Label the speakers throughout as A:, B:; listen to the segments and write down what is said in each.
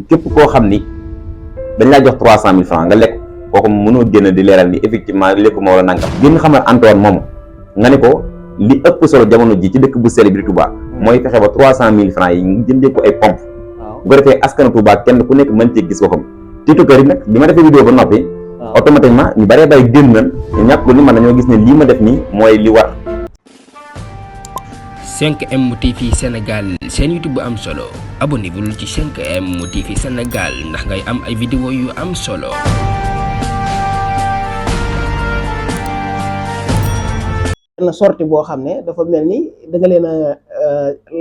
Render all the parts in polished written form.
A: képp koo xam ni dañ laa jox 300 000 francs nga lekk kooku mënoo génn di leeral ni effectivement lekku ma wala nangam génn xamal Antoine moomu nga ne ko li ëpp solo jamono ji ci dëkk bu sell bi di Touba mooy fexe ba 300 000 francs yi ñu jëndee ko ay pompe bu ko defee askanu Touba kenn ku nekk mën cee gis boppam tiktokeur yi nag bi ma defee vidéo ba noppi automatiquement ñu bëree bay génn nañ ñu ñàkkul ni man dañoo gis ne lii ma def nii mooy li war.
B: 5M TV Sénégal seen YouTube bu am solo abonnez-vous ci 5M TV Sénégal ndax ngay am ay vidéo yu am solo.
C: na sortie boo xam ne dafa mel ni da nga leen a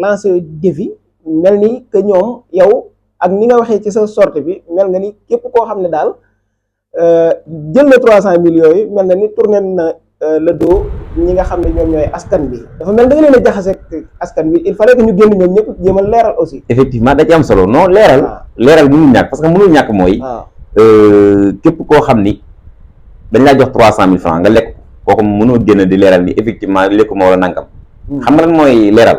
C: lancé défi mel ni que ñoom yow ak ni nga waxee ci sa sortie bi mel nga ni képp koo xam ne daal jël na 300 millions yi mel na ni tourné na le dos ñi nga xam ne ñoom ñooy askan bi dafa mel da nga leen a jaxase askan bi il fallait que ñu génn ñoom ñëpp jéem a leeral aussi.
A: effectivement da ci am solo non leeral mënul ñàkk parce que mënul ñàkk mooy. képp koo xam ni dañ laa jox 300 000 francs nga lekk kooku mënoo génn di leeral ni effectivement lekku ma wala nangam. xam nga lan mooy leeral.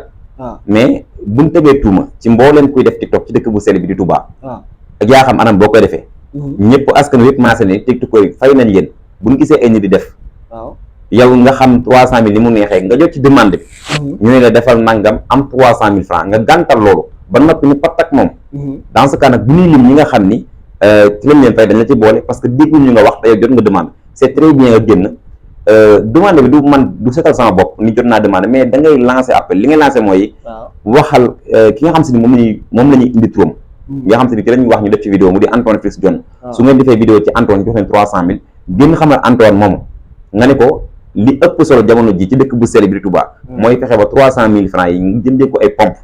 A: mais buñ tegee tuuma ci mbooleen kuy def TikTok ci dëkk bu sell bi di Touba. ak yaa xam anam boo koy defee. ñëpp askan wi yëpp maase ne TikTok koy fay nañ leen buñ gisee ay nit di def. yow nga xam 300 000 li mu neexee nga jot ci demande bi. ñu ne la defal nangam am 300 000 francs nga gàntal loolu ba noppi ñu patt ak moom. dans ce cas nag bu ñuy lim ñi nga xam ni ci lañ leen fay dañ la ci boole parce que dégguñ ñu nga wax te yow jot nga demande c'est très bien nga génn demande bi du setal sama bopp ni jot naa demande mais da ngay lancer appel li ngay lancer mooy. waxal ki nga xam si ni moom la ñuy indi turam. nga xam si ni ci lañuy wax ñu def ci vidéo mu di Antoine Félix Diome. su ngeen defee vidéo ci Antoine jox leen 300 000 génn xamal Antoine moomu nga ne ko. li ëpp solo jamono ji ci dëkk bu sell bi di Touba mooy fexe ba 300 000 francs yi ñu jëndee ko ay pompe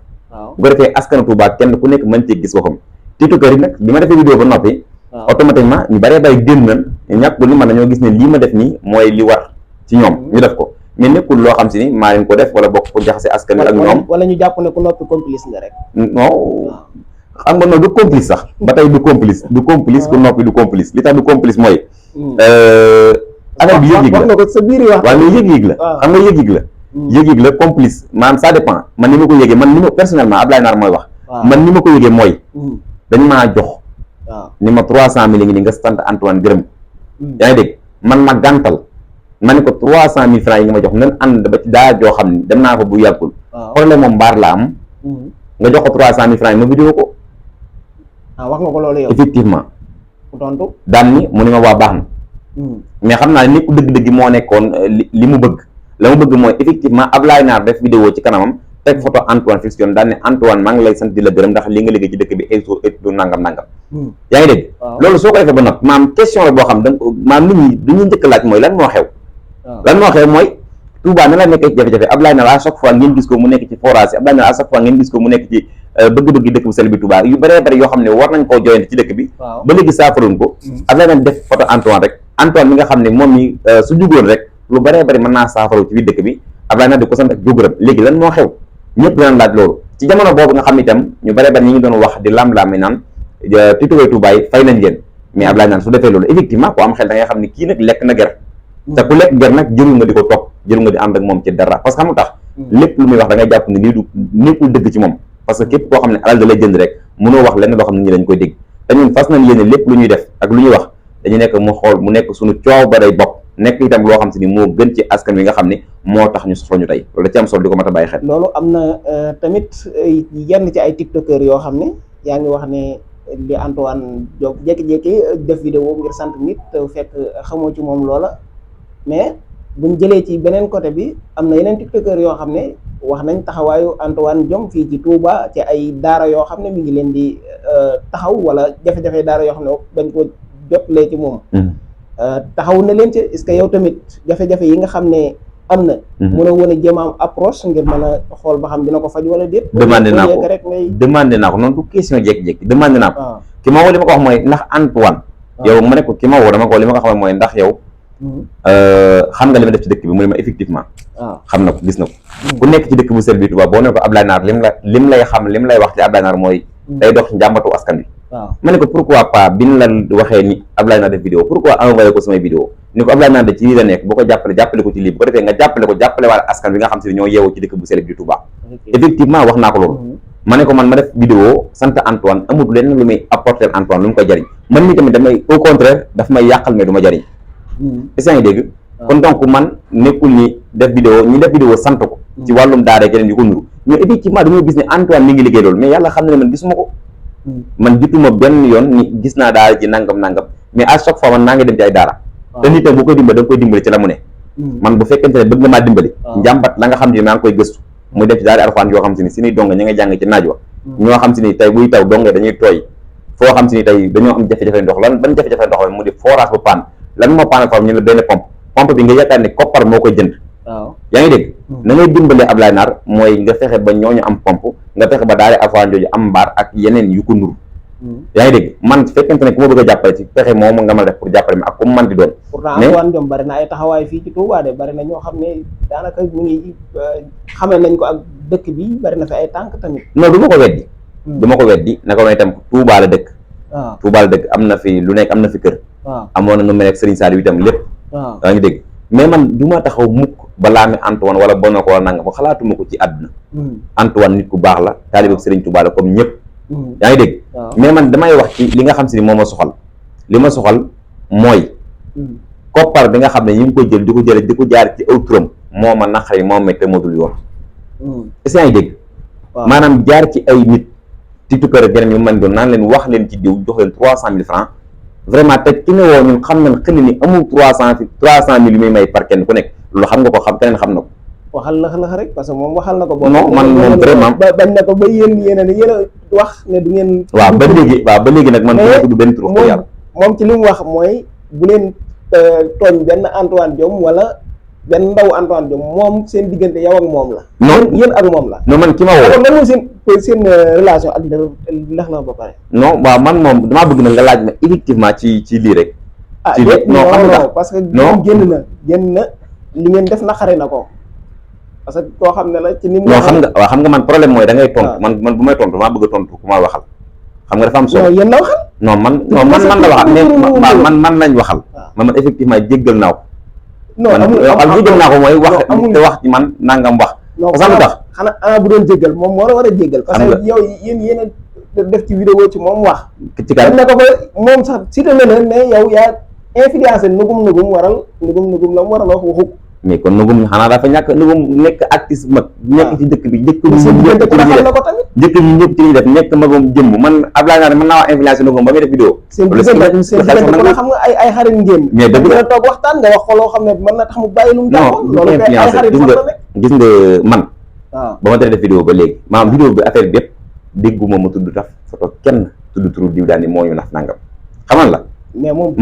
A: bu ko defee askanu Touba kenn ku nekk mën cee gis boppam tiktokeur yi nag bi ma defee vidéo ba noppi automatiquement ñu bëree bay génn nañ ñu ñàkkul ni man dañoo gis ne lii ma def nii mooy li war ci ñoom ñu def ko mais nekkul loo xam si ni maa leen ko def wala bokk ko jaxase askan wi ak ñoom
C: wala ñu jàpp ne ku noppi complice nga rek
A: non xam nga noonu du complice sax ba tey du complice ku noppi du complice li tax du complice mooy affaire bi yëg-yëg la
C: ko sa biir wax
A: waaw mais yëg-yëg la xam nga yëg-yëg la complice maanaam ça dépend man ni ma ko yëgee man ni ma personnellement Ablaye Nar mooy wax man ni ma ko yëgee mooy dañ maa jox ni ma 300 000 ngi ni nga sant Antoine gërëm yaa ngi dégg man ma gàntal ma ne ko 300 000 francs yi nga ma jox nan ànd ba ci daa joo xam ni dem naa ko bu yàggul problème moom mbaar la am nga jox ko 300 000 francs yi ma vidéo ko
C: wax nga ko loolu yow
A: effectivement
C: mu tontu
A: daan ni mu ni ma waa baax na mais xam naa ne nekku dëgg-dëgg moo nekkoon li mu bëgg la mu bëgg mooy effectivement Ablaye Nar def vidéo ci kanamam teg photo Antoine Félix Diome daan ne Antoine maa ngi lay sant di la gërëm ndax li nga liggéey ci dëkk bi du nangam yaa ngi dégg loolu soo ko defee ba nag maam question la boo xam danga maam nit ñi dañuy njëkk laaj mooy lan moo xew mooy Touba na la nekkee ci jafe-jafe Ablaye Nar à chaque fois ngeen gis ko mu nekk ci forage yi Ablaye Nar à chaque fois ngeen gis ko mu nekk ci bëgg-bëgg dëkk bu sell bi Touba yu bëree bëri yoo xam ne war nañ koo joyante ci dëkk bi ba léegi saafaruñ ko Ablaye Nar def photo Antoine rek Antoine mi nga xam ne moom mi su jugoon rek lu bëree bëri mën naa saafaru ci biir dëkk bi Ablaye Nar di ko sant ak jógëram léegi lan moo xew ñëpp dinañ laaj loolu ci jamono boobu nga xam ne itam ñu bëree bëri ñi ngi doon wax di lam-laami naan tiktokeur Touba yi fay nañ leen mais Ablaye Nar su defee loolu effectivement ku am xel da ngay xam ne kii nag lekk na ger te ku lekk ger nag jëru nga di ko topp jëru nga di ànd ak moom ci dara parce que xam nga tax lépp lu muy wax da ngay jàpp ne lii du nekkul dëgg ci moom parce que képp koo xam ne alal da lay jënd rek mënoo wax lenn loo xam ne ñi dañ koy dégg te ñun fas nañ yéene lépp lu ñuy def ak lu ñuy wax dañu nekk mu xool mu nekk suñu coow ba day bopp nekk itam loo xam si ni moo gën ci askan wi nga xam ne moo tax ñu soxla ñu tey loolu da ci am solo di ko mat a bàyyi xel.
C: loolu am na tamit yenn ci ay tiktokeur yoo xam ne yaa ngi wax ne li Antoine Diome jékki-jékki def vidéo ngir sant nit fekk xamoo ci moom loola mais buñ jëlee ci beneen côté bi am na yeneen tiktokeur yoo xam ne wax nañ taxawaayu Antoine Diome fii ci Touba ci ay daara yoo xam ne mi ngi leen di taxaw wala jafe-jafe daara yoo xam ne bañ ko jotlee ci moom taxaw na leen ci est-ce que yow tamit jafe-jafe yi nga xam ne am na mën a wan a jéem a am approche ngir mën a xool ba xam dina ko faj wala déet
A: demandé naa ko noonu du question jékki-jékki demandé naa ko ki ma woo li ma ko wax mooy ndax Antoine yow ma ne ko ki ma woo dama ko li ma ko xam mooy ndax yow xam nga li ma def ci dëkk bi mu ne ma effectivement xam na ko gis na ko ku nekk ci dëkk bu sell bi Touba boo ne ko Ablaye Nar lim lay wax ci Ablaye Nar mooy day dox njàmbatu askan bi ma ne ko pourquoi pas bi ñu la waxee ni Ablaye Nar def vidéo pourquoi envoyé ko samay vidéo ni ko Ablaye Nar de ci lii la nekk boo ko jàppale ko ci lii bu ko defee nga jàppale waale askan bi nga xam si ne ñoo yeewoo ci dëkk bu sell bi Touba effectivement wax naa ko loolu ma ne ko man ma def vidéo sant Antoine amul lenn lu muy apporter Antoine lu mu koy jariñ man mi tamit damay au contraire daf may yàqal mais du ma jariñ est-ce que yaa ngi dégg kon donc man nekkul ni def vidéo ñi def vidéo sant ko ci wàllum daara keneen yu ko nuru mais effectivement dañoo gis ne Antoine mi ngi liggéey loolu mais yàlla xam na ne man gisuma ko man gisuma benn yoon ni gis naa daara ji nangam mais à chaque fois man naa ngi dem ci ay daara te nit bu koy dimbali da nga koy dimbali ci la mu ne man bu fekkente ne bëgg nga maa dimbali njàmbat la nga xam ne maa ngi koy gëstu muy def ci daara alxuraan yoo xam si ni si nuy donga ña nga jàng ci naaj wa ñoo xam si ni tey buy taw donga dañuy tooy foo xam si ni tey dañoo am jafe-jafe ndox lan ban jafe-jafe ndox la mu di forage ba paan lan moo paan ak fam ñu la benn pompe bi nga yaakaar ne koppar moo koy jënd yaa ngi dégg na ngay dimbalee Ablaye Nar mooy nga fexe ba ñooñu am pompe nga fexe ba daara alxuraan jooju am mbaar ak yeneen yu ko nuru yaa ngi dégg man fekkente ne ku ma bëgg a jàppale ci fexe moom nga mën a def pour jàppale mi ak ku mu mën di doon
C: pourtant Antoine Diome bari na ay taxawaay fii ci Touba de bari na ñoo xam ne daanaka ñu ngi xamee nañ ko ak dëkk bi bari na fi ay tànk tamit
A: non du ma ko weddi du ma ko weddi naka may itam Touba la dëkk Touba la dëkk am na fi lu nekk am na fi kër amoon na nu mel ak Serigne Saliou itam lépp yaa ngi dégg mais man du ma taxaw mukk balaa mi Antoine wala bon na ko wala nanga ko xalaatuma ko ci àdduna Antoine nit ku baax la taalibe Serigne Touba la comme ñëpp yaa ngi dégg mais man damay wax ci li nga xam si ni moo ma soxal li ma soxal mooy koppar bi nga xam ne yi ngi ko jël di ko jaar ci aw turam moo ma naqari moo ma te modul yoon est-ce que yaa ngi dégg maanaam jaar ci ay nit titukër geneen yu mën doon naan leen wax leen ci diw jox leen 300 000 francs vraiment te ki ne woo ñun xam nañ xel ni amul 300 000 yu muy may par kenn ku nekk loolu xam nga ko xam keneen xam na ko
C: waxal la rek parce que moom waxal na ko
A: non man moom vraiment
C: bañ na ko ba yéen a wax ne du ngeen
A: waaw ba léegi nag man du tudd benn tur wax yàlla
C: moom ci li mu wax mooy bu leen tooñ benn Antoine Diome wala benn ndaw Antoine Diome moom seen diggante yow ak moom la
A: non
C: yéen ak moom la
A: non man ki ma woo
C: kon lan mooy seen relation ak ndax la ba pare
A: non waaw man moom damaa bëgg na nga laaj ma effectivement ci lii rek ci lii non xam nga
C: parce que moom génn na li ngeen def naqari na ko parce que koo xam ne la ci ni mu.
A: non xam nga waaw xam nga man problème mooy da ngay tontu man bu may tontu maa bëgg a tontu ku ma waxal xam nga dafa am solo.
C: non yéen la waxal.
A: non man la waxal mais man lañ waxal. man effectivement jéggal naa ko.
C: non amul
A: jéggal naa ko mooy wax te wax ci man nangam wax. parce que lu tax
C: xanaa bu doon jéggal moom moo la war a jéggal. parce que yow yéen a def ci vidéo ci moom wax.
A: ci kan
C: ne ko ba moom sax cité na leen ne yow yaa influencé nugum waral nugum la mu waral wax waxu.
A: mais kon nugum xanaa dafa ñàkk nugum nekk artiste mag nekk ci dëkk bi njëkk ñu ñëpp ci li def nekk magum jëmm man Ablaye Nar mën naa wax influence nugum ba muy def vidéo
C: seen diggante kon xam nga ay xarit ngeen
A: mais dëgg la
C: toog waxtaan nga wax ko loo xam ne mën na tax mu bàyyi lu mu jàppoon loolu ay xarit
A: gis nga man ba ma tere def vidéo ba léegi maanaam vidéo bi affaire bi yëpp dégguma ma tudd taf photo kenn tudd turu diw daal ni moo ñu naf nangam xamal la
C: mais moom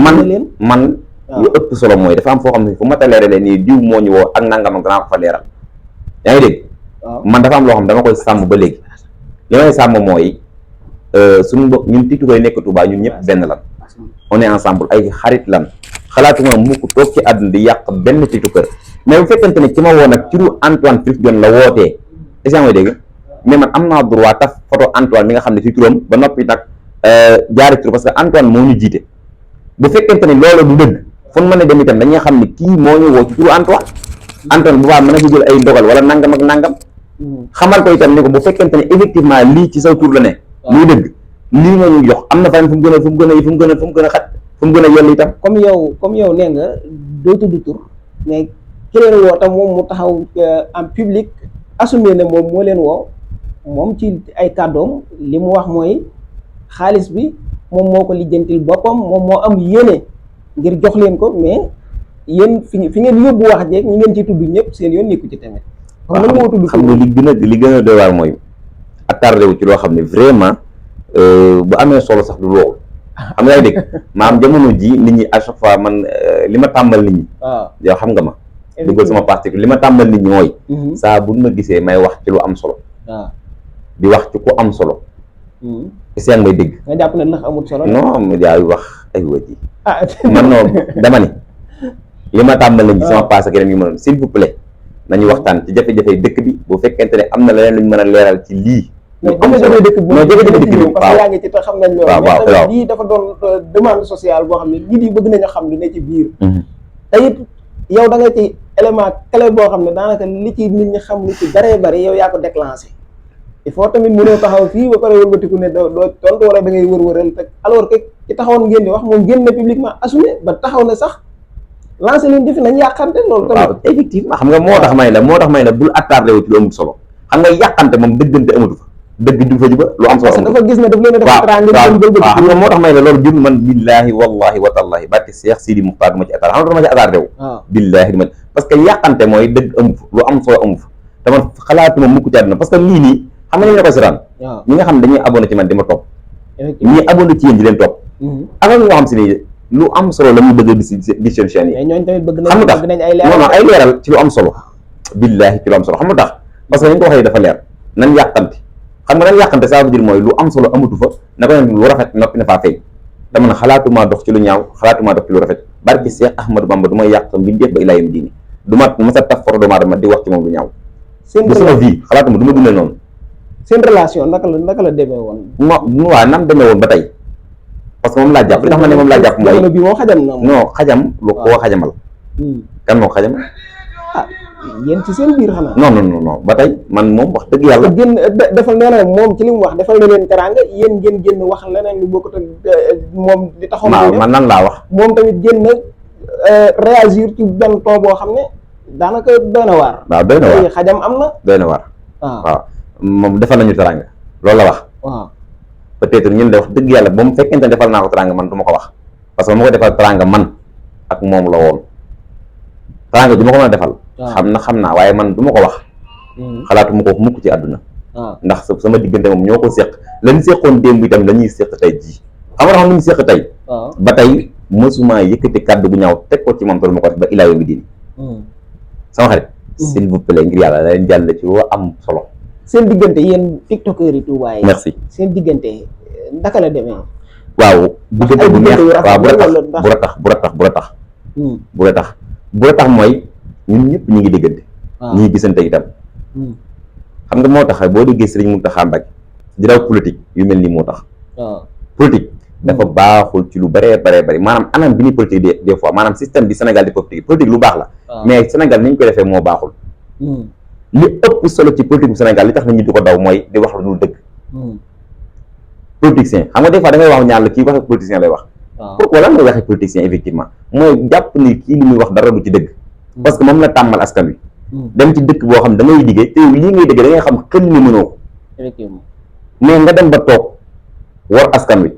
A: man lu ëpp solo mooy dafa am foo xam ne fu ma ta leeralee nii diw moo ñu woo ak nangam ak danaa ko fa leeral yaa ngi dégg man dafa am loo xam dama koy sàmm ba léegi li may sàmm mooy suñu mbokk ñun tiktokers yi nekk Touba ñun ñëpp benn lan on est ensemble ay xarit lan xalaatuma mukk toog ci àdduna di yàq benn tiktoker mais bu fekkente ne ci ma woo nag turu Antoine Félix Diome la wootee est-ce que mooy dégg mais man am naa droit taf photo Antoine mi nga xam ne ci turam ba noppi nag jaari tur parce que Antoine moo ñu jiite bu fekkente ne loolu du dëgg fu mu mën a dem itam dañuy xam ne kii moo ñu woo ci turu Antoine bu baax mën a fi jël ay ndogal wala nangam ak nangam xamal ko itam ni ko bu fekkente ne effectivement lii ci saw tur la ne muy dëgg lii nga ñu jox am na fan fu mu gën a xat fu mu gën a yell itam
C: comme yow nee nga doo tudd tur mais ki leen woo tam moom mu taxaw en public assumé ne moom moo leen woo moom ci ay kàddoom li mu wax mooy xaalis bi moom moo ko lijjantil boppam moom moo am yéene ngir jox leen ko mais yéen fi ngeen yóbbu wax jeeg ñi ngeen ci tudd ñëpp seen yoon nekku ci tamit.
A: waaw xam nga li gën a doy waar mooy attardé wu ci loo xam ne vraiment bu amee solo sax du loolu. xam nga dégg maanaam jamono ji nit ñi à chaque fois man li ma tàmbal nit ñi. waaw yow xam nga ma. duggal sama particule li ma tàmbal nit ñi mooy. saa buñ ma gisee may wax ci lu am solo. waaw di wax ci ku am solo. est-ce que may dégg.
C: nga jàpp ne ndax amul solo.
A: non yaay wax ay wëj yi. man noonu dama ni li ma tàmbal nañ ci sama paase ak yeneen yu ma doon s'il vous plaît nañu waxtaan ci jafe-jafe dëkk bi bu fekkente ne am na leneen luñ mën a leeral ci lii.
C: mais jafe-jafe dëkk bi
A: non jafe-jafe dëkk bi
C: parce que yaa ngi ci te xam nañ loolu. waaw mais lii dafa doon demande sociale boo xam ne nit yi bëgg nañu xam lu ne ci biir. te it yow da nga ci élément clé boo xam ne daanaka li ci nit ñi xam lu ci bëree bëri yow yaa ko déclenché. il faut tamit mënoo taxaw fii ba pare wëlbatiku ne doo tontu wala da ngay wër-wëral te alors que ci taxawoon ngeen di wax moom génn na publiquement assumé ba taxaw na sax lancé leen defi nañ yàqante loolu tamit.
A: waaw effectivement xam nga moo tax may la bul attardé wu ci lu amul solo xam nga yàqante moom dëggante amatu fa dëgg du fa juba lu am solo.
C: parce que dafa gis ne daf leen a def teraanga
A: waaw xam nga moo tax may la loolu jur man billaahi wallahi wa tallahi barke Cheikh Sidi Muxtaar du ma ci attardé xam nga dama ci attardé wu billaahi du ma parce que yàqante mooy dëgg amu fa lu am solo amu fa te man xalaatuma mukk ci àdduna parce que lii nii xam nga ñu la ko seetaan ñi nga xam ne dañuy abonné ci man di ma topp ñi abonné ci yéen di leen topp ak ñoo xam si ni lu am solo la muy bëgg a gis seen chaîne yi
C: ñooñu tamit bëgg
A: xam nga tax non ay leeral ci lu am solo billaahi ci lu am solo xam nga tax parce que nañ ko waxee dafa leer nan yàqante xam nga nan yàqante ça veut dire mooy lu am solo amatu fa na ko lu rafet noppi na faa feeñ dama ne xalaatumaa dox ci lu ñaaw xalaatumaa dox ci lu rafet barki Cheikh Ahmadou Bamba du ma yàq mbindeef ba ilaa yawmi diini du ma sa taf foro doomu aadama di wax ci moom lu ñaaw bu sama vie xalaatuma du ma dundee noonu
C: seen relation naka la demee woon
A: waaw nam demee woon ba tey parce que moom laa jàpp li tax ma ne moom laa jàpp mooy
C: bi moo xajam na
A: non xajam lu koo xajamal kan moo ko xajamal
C: ah yéen ci seen biir xanaa
A: non ba tey man moom wax dëgg yàlla
C: génn defal nee na moom ci li mu wax defal na leen teraanga yéen ngeen génn wax leneen lu bokkut ak moom li taxoon
A: man nan laa wax
C: moom tamit génn réagir ci benn ton boo xam ne daanaka doy na waar
A: waaw doy na waar
C: xajam am na
A: doy na waar waaw moom defal nañu teraanga loolu la wax
C: waaw
A: peut-être ñun de wax dëgg yàlla ba mu fekkente ne defal naa ko teraanga man du ma ko wax parce que ma ko defal teraanga man ak moom la woon teraanga du ma ko mën a defal xam naa waaye man du ma ko wax xalaatu ma ko mukk ci àdduna ndax sama diggante moom ñoo ko séq lañ séqoon démb itam la ñuy séq tey jii xam nga xam lu ñu séq tey ba tey mësuma yëkkati kàddu gu ñaaw teg ko ci moom te du ma ko def ba ilaa yawmi diin sama xarit s'il vous plaît ngir yàlla leen jàll ci lu am solo
C: seen diggante yéen tiktokeur yi Touba yi
A: merci
C: seen diggante ndaka la demee
A: waaw diggante bu neex waaw bu ratax mooy ñun ñëpp ñu ngi diggante ñu ngi gisante itam xam nga moo tax boo déggee Sëriñ Mountakha Mbacké di daw politique yu mel nii moo tax politique dafa baaxul ci lu bëree bëri maanaam anam bi ni politique des fois maanaam système bi Sénégal di politique lu baax la mais Sénégal ni ñu ko defee moo baaxul li ëpp solo ci politique bu Sénégal li tax nit ñi di ko daw mooy di wax lu dul dëgg politicien xam nga des fois da ngay wax ñaar la kii waxe politicien lay wax pourquoi lan ngay waxe politicien effectivement mooy jàpp ni kii li muy wax dara du ci dëgg parce que moom la tàmmal askan wi dem ci dëkk boo xam da ngay liggéey te lii ngay dëgg da ngay xam xel ni mënoo ko mais nga dem ba toog war askan wi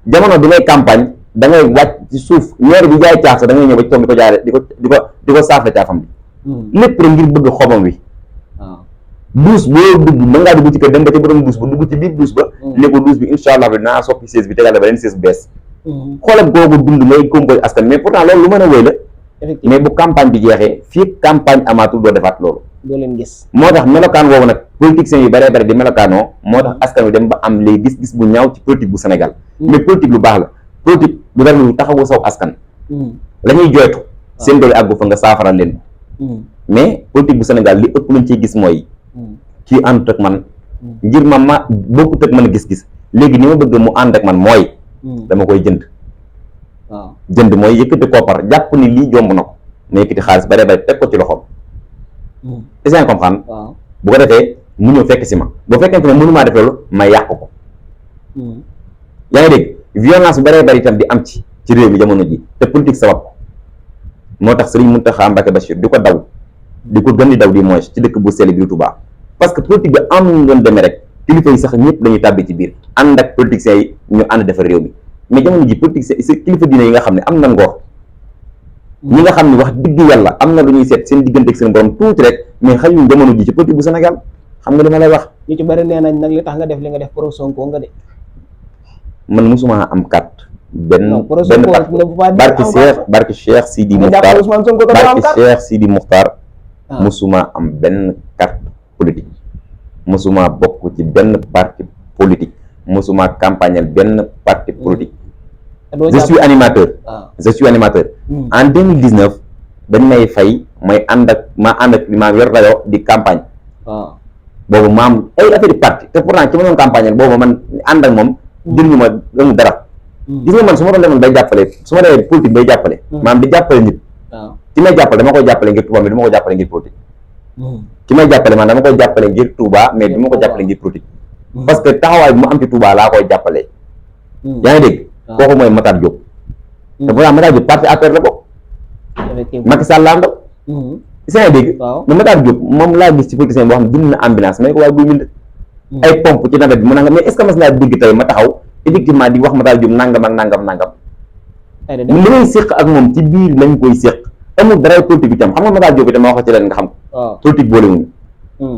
A: jamono bi ngay campagne da ngay wàcc ci suuf ñeer bi jaay caaf sax da ngay ñëw ba ci toog di ko jaare di ko saafara caafam bi lépp rek ngir bëgg xobam wi duus boo dugg mën ngaa dugg ci kër dem ba ci borom duus ba dugg ci biir duus ba ne ko duus bi incha allah bi dinaa soppi siège bi tegal la beneen siège bu bees xoolal googu dund ngay composé askan mais pourtant loolu lu mën a wéy la mais bu campagne bi jeexee fii campagne amaatul doo defaat loolu
C: doo leen gis
A: moo tax melokaan woowu nag politiciens yi bëree bëri di melokaanoo moo tax askan wi dem ba am léegi gis-gis bu ñaaw ci politique bu Sénégal mais politique lu baax la politique du dara lu taxawu saw askan la ñuy jooytu seen doole àggu fa nga saafara leen mais politique bu Sénégal li ëpp lañ ciy gis mooy kii ànd ak man ngir ma bokkut ak man gis-gis léegi ni ma bëgg mu ànd ak man mooy dama koy jënd jënd mooy yëkkati koppar jàpp ni lii jomb na ko ma yëkkati xaalis bare bare teg ko ci loxoom est-ce que comprendre bu ko defee mu ñëw fekk si ma boo fekkente ne mënumaa def loolu ma yàq ko yaa ngi dégg violence bu bare bare itam di am ci réew mi jamono ji te politique sabab ko moo tax Serigne Mountakha Mbacké Bachir di ko daw di ko gën di daw di mooy ci dëkk bu sell bi Touba parce que politique bi am ñu doon demee rek kilifa yi sax ñëpp dañuy tàbbi ci biir ànd ak politiciens yi ñu ànd defar réew mi mais jamono ji politiciens yi kilifa diine yi nga xam ne am na ngor ñi nga xam ne wax dëgg yàlla am na lu ñuy seet seen diggante ak seen borom tuuti rek mais xajuñ jamono ji ci politique bu Sénégal xam nga li ma lay wax
C: ñu ci bari nee nañ nag li tax nga def li nga def pro Sonko nga de
A: man mosuma am carte benn barke Cheikh Sidi Mokhtar barke Cheikh Sidi Mokhtar mosuma am benn carte politique mosuma bokk ci benn parti politique mosuma campagnal benn parti politique je suis animateur en 2019 dañ may fay may ànd ak maa yor rajo di campagne boobu maam ay affaire parti te pourtant ci ma doon campagnal boobu man ànd ak moom jëriñu ma amul dara gis nga man su ma doon demoon bay jàppale su ma demee politique bay jàppale maam di jàppale nit ci may jàppale dama koy jàppale ngir tubaab bi dama ko jàppale ngir politique ki may jàppale man dama koy jàppale ngir Touba mais du ma ko jàppale ngir politique parce que taxawaay bu mu am ci Touba laa koy jàppale yaa ngi dégg kooku mooy Matar Diop te pourtant Matar Diop parti APR la bokk Macky Sall la àndal yaa ngi dégg mais Matar Diop moom laa gis ci politicien boo xam ne jënd na ambulance may ko waaye buy bind ay pompe ci nawet bi mu nangam mais est-ce que mas naa dégg tey ma taxaw effectivement di wax Matar Diop nangam ak nangam li ngay séq ak moom ci biir lañ koy séq amul dara politique itam xam nga Matar Diop itam ma wax ci leen nga xam ko politique boolewuñu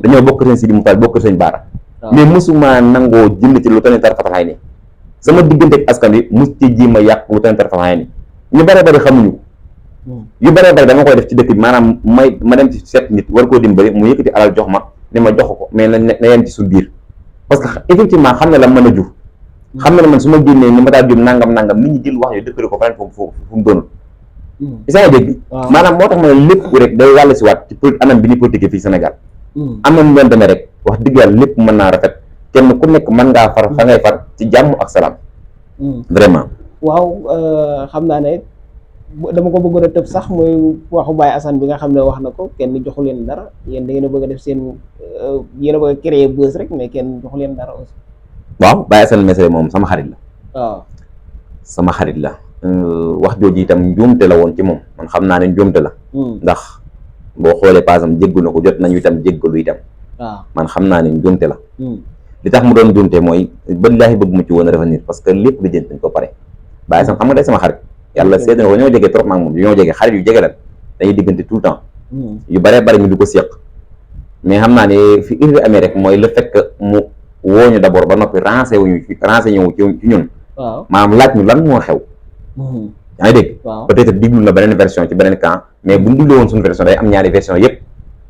A: dañoo bokk seen Sidi Moukhtar bokk seen Baara mais mosuma nangoo jënd ci lu tane tarfatalaay ni sama diggante ak askan wi mos ci jéem a yàq lu tane tarfatalaay ni ñu bëree bëri xamuñu yu bëree bëri dama koy def ci dëkk bi maanaam ma dem ci seet nit war koo dimbali mu yëkkati alal jox ma ne ma jox ko mais na yem ci suñu biir parce que effectivement xam na la mën a jur xam na ne man su ma génnee ni Matar Diop nangam nit ñi jël wax yooyu dëkkale ko feneen fu mu doonul isa dégg maanaam moo tax ma ne lépp rek day wàll si waat ci anam bi ni politique fii Sénégal am na mu leen demee rek wax dëgg yàlla lépp mën naa rafet kenn ku nekk mën ngaa far fa ngay far ci jàmm ak salaam vraiment
C: waaw xam naa ne dama ko bëggoon a tëb sax mooy waxu Baye Assane bi nga xam ne wax na ko kenn joxu leen dara yéen da ngeen a bëgg a def seen yéen a bëgg a créer buzz rek mais kenn joxu leen dara aussi
A: waaw Baye Assane Mesere moom sama xarit la
C: waaw
A: sama xarit la wax jooju itam njuumte la woon ci moom man xam naa ne njuumte la ndax boo xoolee pasam jéggu na ko jot nañu itam jéggalu itam
C: waaw man
A: xam naa ne njuumte la li tax mu doon njuumte mooy billaahi bëgg mu ci woon a revenir parce que lépp li jënt nañ ko pare Baye Assane xam nga day sama xarit yàlla seet na ko ñoo jege trop maag moom ñoo jege xarit yu jege lan dañuy diggante tout le temps yu baree bari ñu di ko séq mais xam naa ne fi irri amee rek mooy le fait que mu wooñu d'abord ba noppi renseigné wu ci ñun maanaam laaj ñu lan moo xew yaa ngi dégg peut-être diglu na beneen version ci beneen camp mais bu ñu diglu woon suñu version day am ñaari version yëpp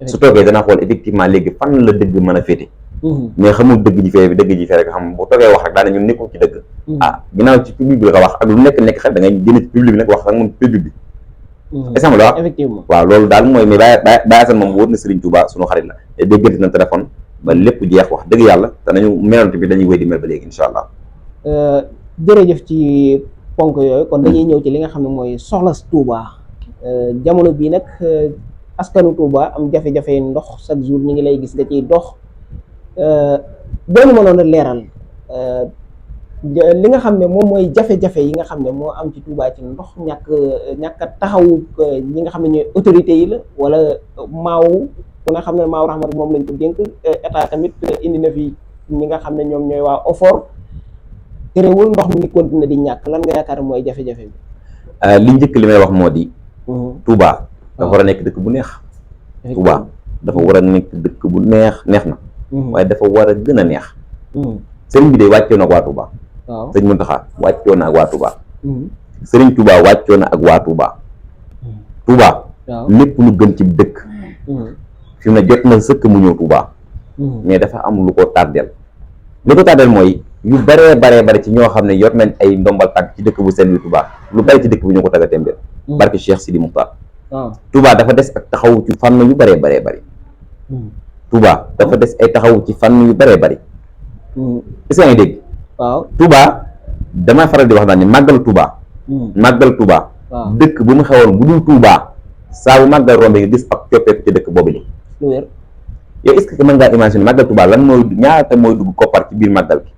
A: su toogee dana xool effectivement léegi fan la dëgg mën a féete mais xamul dëgg ji fee rek xam bu toogee wax rek daana ñun nekkul ci dëgg ginnaaw ci public bi la ko wax ak lu nekk xel da ngay génn ci public bi nag wax ak moom public bi est-ce que la wax
C: effectivement
A: waaw loolu daal mooy mais Baye Assane moom wóor na Serigne Touba suñu xarit la te déggante na téléphone ba lépp jeex wax dëgg yàlla te nañu melante bi dañuy wéy di mel ba léegi incha allah
C: jërëjëf ci ponk yooyu kon dañuy ñëw ci li nga xam ne mooy soxla Touba jamono bii nag askanu Touba am jafe-jafe ndox chaque jour ñu ngi lay gis nga ciy dox boo ñu mënoon a leeral li nga xam ne moom mooy jafe-jafe yi nga xam ne moo am ci Touba ci ndox ñàkk a taxawu ñi nga xam ne ñooy autorités yi la wala maaw ku nga xam ne maaw rahmat moom lañ ko dénk état tamit indi na fi ñi nga xam ne ñoom ñooy waa OFOR terewul ndox mi ngi continuer di ñàkk lan nga yaakaar mooy jafe-jafe bi
A: li njëkk li may wax moo di Touba dafa war a nekk dëkk bu neex Touba dafa war a nekk dëkk bu neex na waaye dafa war a gën a neex sëriñ bi de wàccoo na ak waa Touba sëriñ Mountakha wàccoo na ak waa Touba sëriñ Touba wàccoo na ak waa Touba Touba lépp lu gën ci dëkk fi mu ne jot na sëkk mu ñëw Touba mais dafa am lu ko tardeel li ko tardeel mooy yu baree ci ñoo xam ne yor nañ ay ndombal tànk ci dëkk bu seen wi Touba lu bari ci dëkk bi ñu ko tagga témbéer barke Cheikh Sidi Moukhtar Touba dafa des ak taxaw ci fànn yu bari Touba dafa des ay taxaw ci fànn yu bari est-ce que yaa ngi dégg
C: waaw
A: Touba damay faral di wax daal ni màggal Touba dëkk bu mu xewoon bu dul Touba saa bu màggal rombe nga gis ak coppeeku ci dëkk boobu li
C: lu wér
A: yow est-ce que mën ngaa imaginer màggal Touba lan mooy ñaata mooy dugg koppar ci biir màggal gi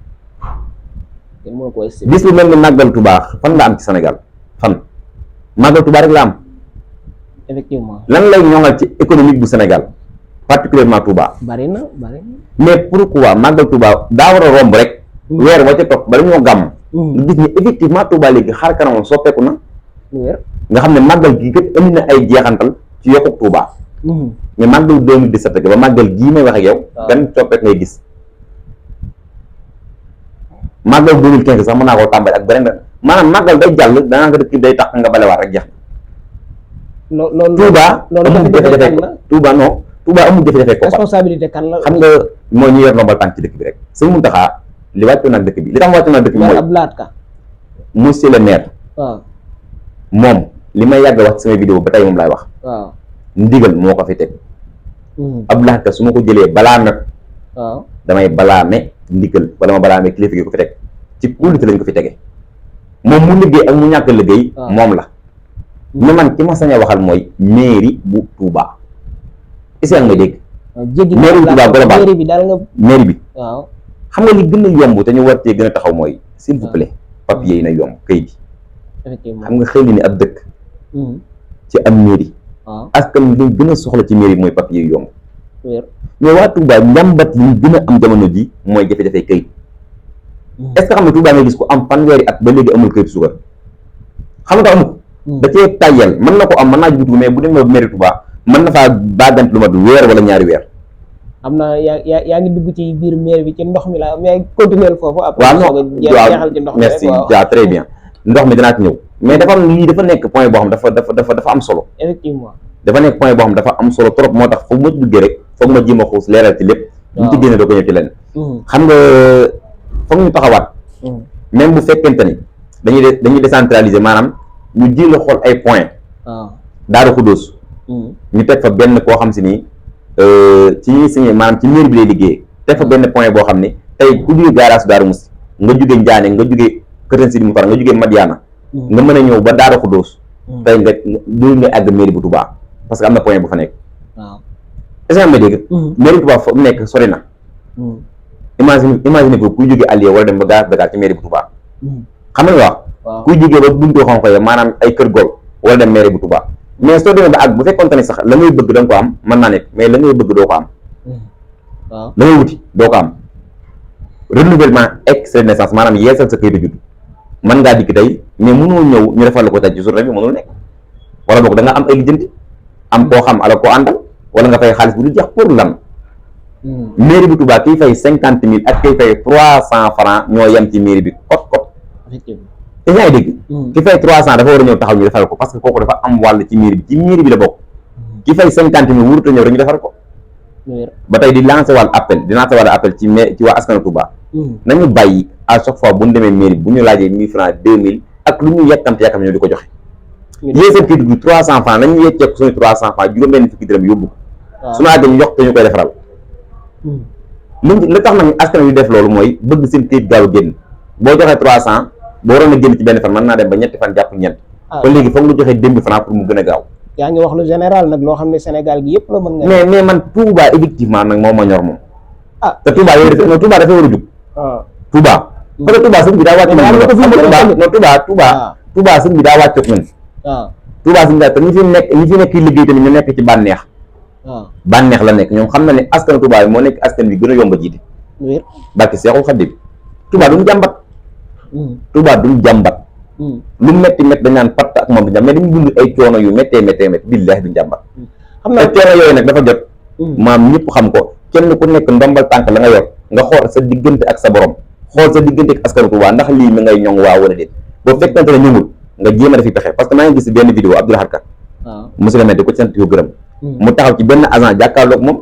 A: gis lu mel ni màggal Touba fan la am ci Sénégal fan màggal Touba rek la am
C: effectivement
A: lan lay ñoŋal ci économique bu Sénégal particulièrement Touba
C: bari na
A: mais pourquoi màggal Touba daa war a romb rek weer wa ca topp bala ñoo gàmm nga gis ni effectivement Touba léegi xar kanamam soppeeku na nga xam ne màggal gi kat indi na ay jeexantal ci yokku Touba mais màggal 2017 ba màggal gii may wax ak yow gan soppeeku ngay gis màggal 2015 sax mën naa koo tàmbali ak beneen maanaam màggal day jàll danaa nga dëkk day tax nga balewaat rek jeex na Touba amul jafe-jafe Touba non Touba amul jafe-jafe ko
C: responsabilité kan la
A: xam nga moo ñu yor ndombal tànk ci dëkk bi rek sëñ Mountakha li wàccoon nag dëkk bi li tax wàccoon nag dëkk bi mooy
C: Abdoulaye Ka
A: monsieur le maire moom li may yàgg wax sama vidéo ba tey moom laay wax ndigal moo ko fi teg Abdoulaye Ka su ma ko jëlee balaa nag damay balaame ndigal wala ma balaame kilifa gi ko fi teg ci kóolute lañ ko fi tege moom mu liggéey ak mu ñàkk liggéey moom la mais man ki ma sañ a waxal mooy mairie bu Touba est-ce que nga dégg
C: jéggi
A: mairie bi Touba global
C: mairie bi daal nga
A: mairie bi
C: waaw
A: xam nga li gën a yomb te ñu war cee gën a taxaw mooy s'il vous plaît papier yi na yomb kayit yi
C: effectivement
A: xam nga xëy na ni ab dëkk ci am mairie
C: waaw
A: askan li gën a soxla ci mairie mooy papier yu yomb
C: wér
A: mais waa Touba njàmbat li ñu gën a am jamono ji mooy jafe-jafe kayit est-ce que xam nga Touba nga gis ko am fanweeri at ba léegi amul kayit suukar xam nga amu ko da cee tàyyel mën na ko am mën naa jubutu mais bu demee ba mairie Touba mën na faa baagant lu mat weer wala ñaari weer
C: am na yaa ngi dugg ci biir mairie bi ci ndox mi la mais continuer foofu après
A: waaw
C: soog a
A: non
C: jeexal ci ndox mi
A: merci
C: waaw
A: ja très bien ndox mi dinaa ci ñëw mais dafa am lii dafa nekk point boo xam dafa am solo
C: effectivement
A: dafa nekk point boo xam dafa am solo trop moo tax foog ma duggee rek foog ma jéem a xuus leeral ci lépp ñu ci génne doo ko ñëw ci lenn xam nga foog ñu taxawaat même bu fekkente ni dañuy décentraliser maanaam ñu ji la xool ay point
C: waaw
A: Daaru Xudóos ñu teg fa benn koo xam si nii ci ñuy signé maanaam ci mairie bi lay liggéeyee teg fa benn point boo xam ne tey ku jógee garage Daaru Musti nga jógee Njaane nga jógee Kër Sidi Muxtaar nga jógee Madiana nga mën a ñëw ba Daaru Xudóos tey nga du nga àgg mairie bu Touba parce que am na point bu fa nekk
C: waaw
A: est-ce que am na dégg mairie bu Touba fa mu nekk sori na imagine ko kuy jógee Alieu wala dem ba garage Dakar ci mairie bu Touba xam nga wax kuy jógee ba buntoo xonq ya maanaam ay kër gol wala dem mairie bu Touba mais soo demee ba àgg bu fekkoon te ni sax la ngay bëgg da nga ko am mën naa nekk mais la ngay bëgg doo ko am
C: waaw
A: la ngay wuti doo ko am renouvellement extrait de naissance maanaam yeesal sa kayitu judd mën ngaa dikk tey mais mënoo ñëw ñu defal la ko tey ci journée bi mënul nekk wala boog da nga am ay lijjanti am koo xam ala koo àndal wala nga fay xaalis bu du jeex pour lan mairie bu Touba kiy fay 50 000 ak kiy fay 300 francs ñoo yem ci mairie bi kot
C: effectivement
A: te yaa ngi dégg ki fay 300 dafa war a ñëw taxaw ñu defal ko parce que kooku dafa am wàll ci mairie bi la bokk ki fay 50 000 wurut a ñëw rek ñu defal ko ba tey di lancer wàll appel ci waa askanu Touba nañu bàyyi à chaque fois bu ñu demee mairie bu ñu laajee 1000 francs 2000 ak lu ñu yàkkamte ñoo di ko joxe yéesal kii dugg 300 francs nañu yecceeku suñu 300 francs juróom-benn fukki dërëm yóbbu suñu àggee ñu jox te ñu koy defaral li tax nag askan wi def loolu mooy bëgg seen këyit gaaw a génn boo joxee 300 boo waroon a génn ci benn fan mën naa dem ba ñetti fan jàpp ñeent kon léegi foog nga joxee 2000 francs pour mu gën a gaaw
C: yaa ngi wax lu général nag loo xam ne Sénégal gi yëpp la mën nga
A: mais man Touba effectivement nag moom ma ñor moom te Touba yooyu Touba dafa war a jug Touba parce que Touba sëñ bi daa wàcc Touba sëñ bi daa wàccoog ñun Touba sëñ bi daa te ñi fi nekk liggéey tamit ñu nekk ci bànneex la nekk ñoom xam na ne askan Touba bi moo nekk askan bi gën a yomb a jiite barki Seexul Xadiim Touba duñ jàmbat lu metti dañ naan patt ak moom du jàmbat mais dañu dund ay coono yu méttee billaahi duñ jàmbat xam na coono yooyu nag dafa jot maam ñëpp xam ko kenn ku nekk ndombal tànk la nga yor nga xool sa diggante ak sa borom xool sa diggante ak askan Touba ndax lii mi ngay ñoŋ waa wala déet boo fekkante ne ñëwul nga jéem a defi pexe parce que maa ngi gis benn vidéo Abdou Lahad Ka monsieur le maire di ko sant yoo gërëm mu taxaw ci benn agent jàkkaarloog moom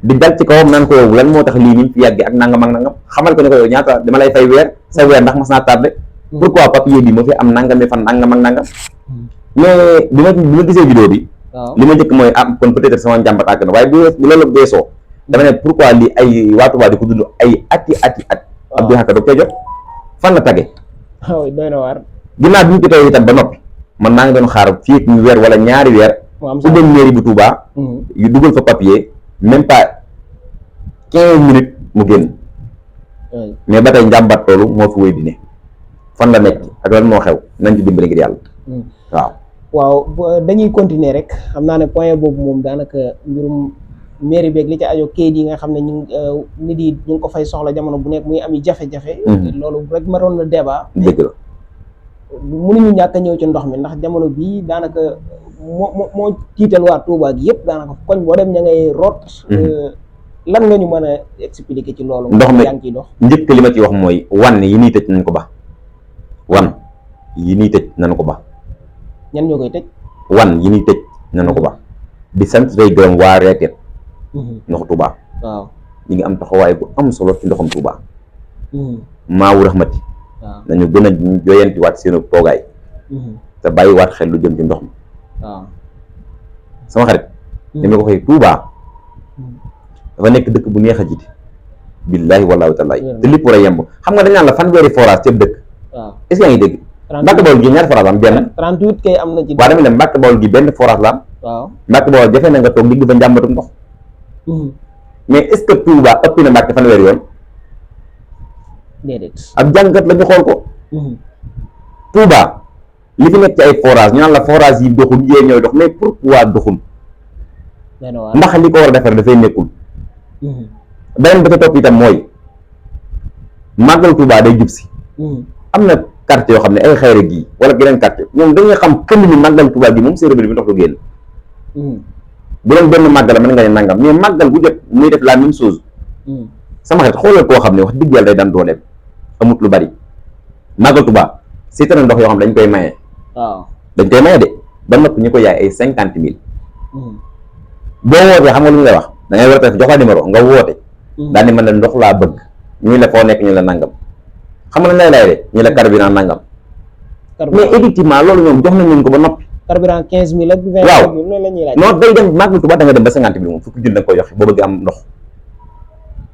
A: di dal ci kawam naan ko yow lan moo tax lii ni fi yàggee ak nangam xamal ko ne ko yow ñaata dama lay fay weer sa weer ndax mas naa tardé pourquoi papier bi ma fi am nangami fan nangam mais bi ma gisee vidéo bi li ma njëkk mooy am kon peut-être sama njàmbat àgg na waaye bu loolu beesoo dama ne pourquoi lii ay waa Touba di ko dund ay ati Abdou Lahad Ka doog koy jot fan la tagge
C: doy na waar
A: ginnaaw bi ñu ko tey itam ba noppi man maa ngi doon xaar fii ak weer wala ñaari weer su dem mairie bu Touba yu dugal fa papier même pas 15 minutes mu génn mais ba tey njàmbat loolu moo fi wéy di ne fan la nekk ak lan moo xew nañ ci dimbali ngir yàlla
C: waaw dañuy continuer rek xam naa ne point boobu moom daanaka mbirum mairie beeg li ci ajo kayit yi nga xam ne nit yi ñu ngi ko fay soxla jamono bu nekk muy am jafe-jafe loolu rek ma doon na débat
A: dëgg la
C: mënuñu ñàkk a ñëw ci ndox mi ndax jamono bii daanaka moo tiital waa Touba gi yëpp daanaka koñ boo dem ña ngay root lan nga ñu mën a expliquer ci loolu
A: ndox mi
C: yaa ngi ciy dox
A: njëkk li ma ci wax mooy wan yi nii tëj nañ ko ba ñan
C: ñoo koy tëj
A: wan yi nii tëj nañu ko ba di sant tey gërëm waa Reeteet ndoxu Touba
C: waaw
A: ñi ngi am taxawaay bu am solo ci ndoxum Touba maawu raxmati nañu gën a joyantiwaat seenu toogaay te bàyyiwaat xel lu jëm ci ndox mi sama xarit dama ko xëy Touba dafa nekk dëkk bu neex a jiite billaahi wallaahi taalaahi te lépp war a yemb xam nga dañ naan la fanweeri forage ceeb dëkk est-ce que yaa ngi dégg Mbàkke Bawol gi ñaari forage am benn
C: 38 kay am na ci
A: waaw dama ne Mbàkke Bawol gi benn forage la am
C: waaw
A: Mbàkke Bawol jafe na nga toog digg fa njàmbatum ndox mais est-ce que Touba ëpp na Mbàkke fanweeri yoon
C: déedéet
A: ab jàngat la ñu xool ko Touba li fi nekk ci ay forage ñu naan la forage yi doxul yee ñooy dox mais pourquoi doxul ndax li ko war a defar dafay nekkul beneen ba ca topp itam mooy màggal Touba day jub si am na quartier yoo xam ne ay xayra gii wala geneen quartier ñoom dañuy xam këll ni màggal Touba gi moom séeréer bi ndox du génn bu doon benn màggal mën nga ne nangam mais màggal gu jot muy def la même chose sama xarit xoolal koo xam ne wax dëgg yàlla day daan dooleem amut lu bari màggal Touba seeta na ndox yoo xam ne dañ koy maye
C: waaw
A: dañ koy maye de ba noppi ñu ko yaay ay 50 000 boo wootee xam nga lu ñu lay wax da ngay war a def jox la numéro nga woote daal di mën ne ndox laa bëgg ñu la foo nekk ñu la nangam xam nga lay lay de ñu la carburant nangam mais effectivement loolu ñoom jox nañ leen ko ba noppi
C: carburant 15 000 ak 20 000
A: waaw
C: loolu la ñuy laaj
A: non day dem màggal Touba da nga dem ba 50 000 moom fukki junni da nga koy joxe boo bëgg am ndox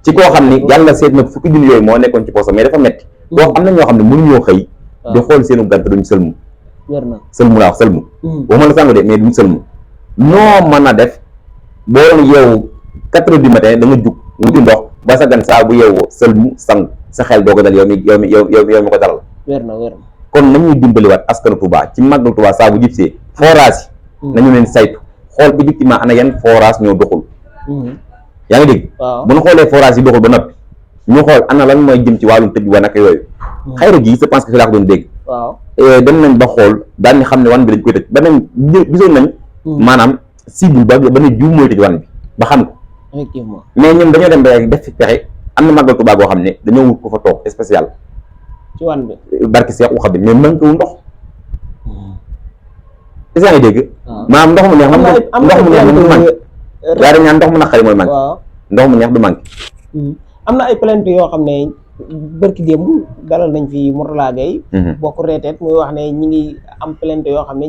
A: ci koo xam ni yàlla seet na fukki junni yooyu moo nekkoon ci poosam mais dafa metti koo am na ñoo xam ne mënuñoo xëy di xool seenu gànt duñ sëlmu
C: wér na
A: sëlmu laa wax sëlmu waxuma la sàngu de mais duñ sëlmu noo mën a def boo doon yeewu 4 heures du matin da nga jug wuti ndox ba sa gan saa bu yeewoo sëlmu sangu sa xel doo ko dal yow mi ko dalal
C: wér na
A: kon nañuy dimbaliwaat askanu Touba ci màggal Touba saa bu jibsee forage yi nañu leen saytu xool effectivement ana yan forage ñoo doxul yaa ngi dégg bu ñu xoolee forage yi doxul ba noppi ñu xool ana lan mooy jëm ci wàllum tëj wa naka yooyu xayra gi je pense que fi laa ko doon dégg dem nañ ba xool daal ni xam ne wan bi dañ koy tëj ba nañ gisoon nañ maanaam cible ba ne jiw mooy tëj wan bi ba xam ko
C: effectivement
A: mais ñun dañoo dem ba def fi pexe am na màggal Touba goo xam ne dañoo wut ko fa toog spécial
C: ci wan bi
A: barki Seex u xam ne mais manqué wu ndox est-ce que yaa ngi dégg maanaam ndox mu neex ndox mu neex du manqué daa dañ ñaan ndox mu naqari mooy manqué ndox mu neex du manqué
C: am na ay plainte yoo xam ne bërki démb dalal nañ fi Mourtala Gueye bokk reeteet muy wax ne ñi ngi am plainte yoo xam ne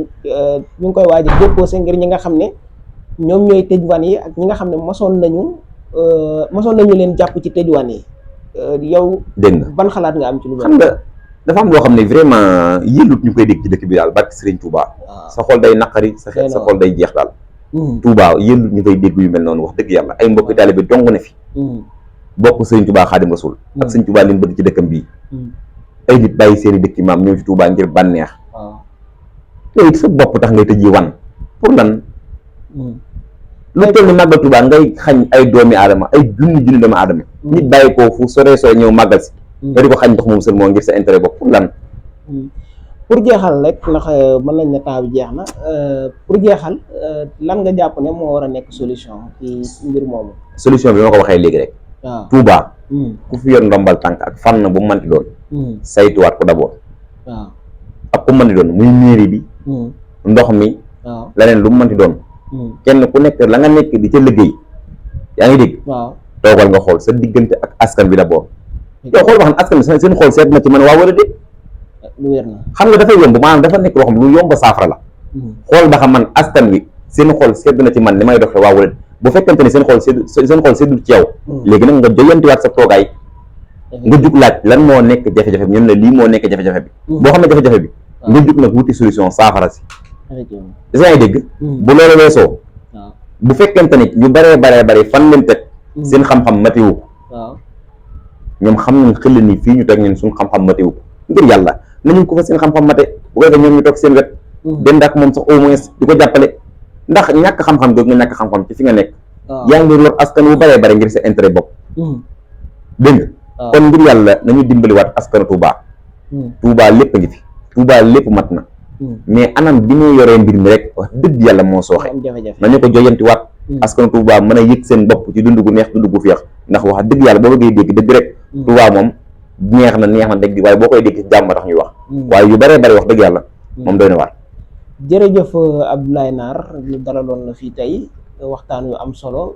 C: ñu ngi koy waaj a déposé ngir ñi nga xam ne ñoom ñooy tëj wan yi ak ñi nga xam ne mosoon nañu leen jàpp ci tëj wan yi yow
A: dégg nga
C: ban xalaat nga am ci lu
A: xam nga dafa am loo xam ne vraiment yëllut ñu koy dégg ci dëkk bi daal barki Serigne Touba sa xol day naqari sa xol day jeex daal Touba yëllut ñu koy dégg yu mel noonu wax dëgg yàlla ay mbokki taalibe dong ne fi bokk Serigne Touba Xaadim Rasul ak Serigne Touba leen bëgg ci dëkkam bii ay nit bàyyi seeni dëkki maam ñëw ci Touba ngir bànneex léegi sa bopp tax ngay tëjee wan pour lan lu toll ni màggal Touba ngay xañ ay doomi aadama ay junni doomi aadama nit bàyyi ko fu sore ñëw màggal si nga di ko xañ ndox moom sën moo ngir sa intérêt bopp pour lan
C: pour jeexal rek ndax mën nañ ne temps bi jeex na pour jeexal lan nga jàpp ne moo war a nekk solution ci mbir moomu
A: solution bi ma ko waxee léegi rek
C: waaw
A: Touba ku fi yor ndombal tànk ak fànn bu mu mënti doon saytuwaat ko d'abord
C: waaw
A: ak ku mënti doon muy mairie bi ndox mi
C: waaw
A: leneen lu mu mënti doon kenn ku nekk la nga nekk di ca liggéey yaa ngi dégg
C: waaw
A: toogal nga xool sa diggante ak askan bi d'abord yow xool ba xam askan bi seen xool seet na ci man waaw wala déet
C: lu wér na
A: xam nga dafay yomb maanaam dafa nekk loo xam lu yomb saafara la xool ba xam man askan wi seen xool sedd na ci man li may doxee waaw wala déet bu fekkente ni seen xool seddul ci yow léegi nag nga joyantiwaat sa toogaay nga jug laaj lan moo nekk jafe-jafe bi ñun la lii moo nekk jafe-jafe bi boo xam ne jafe-jafe bi nga jug nag wuti solution saafara si is ngay dégg bu loolu weesoo bu fekkente ni ñu baree fan leen teg seen xam-xam matiwu ko ñoom xam nañ xëll ni fii ñu teg ñun suñ xam-xam matiwu ko ngir yàlla nañu ko fa seen xam-xam mate bu ko defee ñoom ñu toog seen wet dend ak moom sax au moins di ko jàppale ndax ñàkk xam-xam googu nga ñàkk xam-xam ci fi nga nekk yaa ngi lor askan wu baree bare ngir sa intérêt bopp dégg nga kon ngir yàlla nañu dimbaliwaat askanu Touba Touba lépp a ngi fi Touba lépp mat na mais anam bi ñuy yoree mbir mi rek wax dëgg yàlla moo sooxe nañu ko joyantiwaat askanu Touba mën a yëg seen bopp ci dund gu neex dund gu feex ndax wax dëgg yàlla boo bëggee dégg dëgg rek Touba moom neex na dégg waaye boo koy dégg ci jàmm tax ñuy wax waaye yu baree bari wax dëgg yàlla moom doy na waar
C: jërëjëf Abdoulaye Nar ñu dalaloon la fii tey waxtaan wi am solo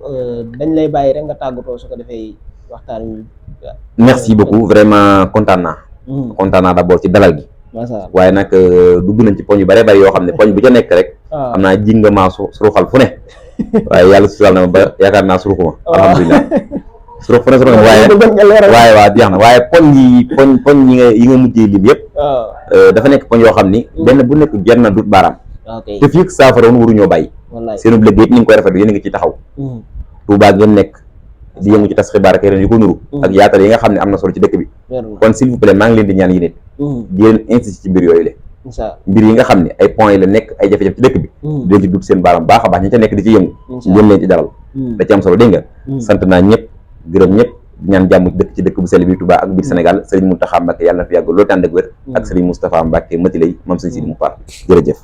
C: dañ lay bàyyi rek nga tàggatoo su ko defee waxtaan wi
A: merci beaucoup vraiment kontaan naa d'abord ci dalal gi waaye nag dugg nañ ci poñ yu bare bari yoo xam ne poñ bu ca nekk rek xam naa ji nga maa suruxal fu ne waaye yàlla sural na ma ba yaakaar naa suruxuma alhamdulilah surux fu ne surux waaye waaw jeex na waaye poñ yi nga mujjee lim yëpp dafa nekk poñ yoo xam ni benn bu nekk jar na dut baaraam te fii saafara woon waruñoo bàyyi
C: wallaay
A: seenu liggéey it ñu ngi koy rafetlu yéen a ngi ci taxaw Touba ngeen nekk di yëngu ci tas xibaar ak yeneen yu ko nuru ak yaatal yi nga xam ne am na solo ci dëkk bi kon s'il vous plaît maa ngi leen di ñaan yéen it di leen insiste ci mbir yooyu le mbir yi nga xam ne ay points yi la nekk ay jafe-jafe ci dëkk bi di leen ci dugg seen baaram baax a baax ñi ca nekk di ci yëngu ngeen leen ci dalal da ci am solo dégg nga sant naa ñëpp gërëm ñëpp ñaan jàmm ci dëkk bu sell bi Touba ak biir Sénégal Serigne Mountakha Mbacké yàlla na fi yàgg loolu tànn ak wér ak Serigne Moustapha Mbacké Matilay moom Serigne Sidi Moukhtar jërëjëf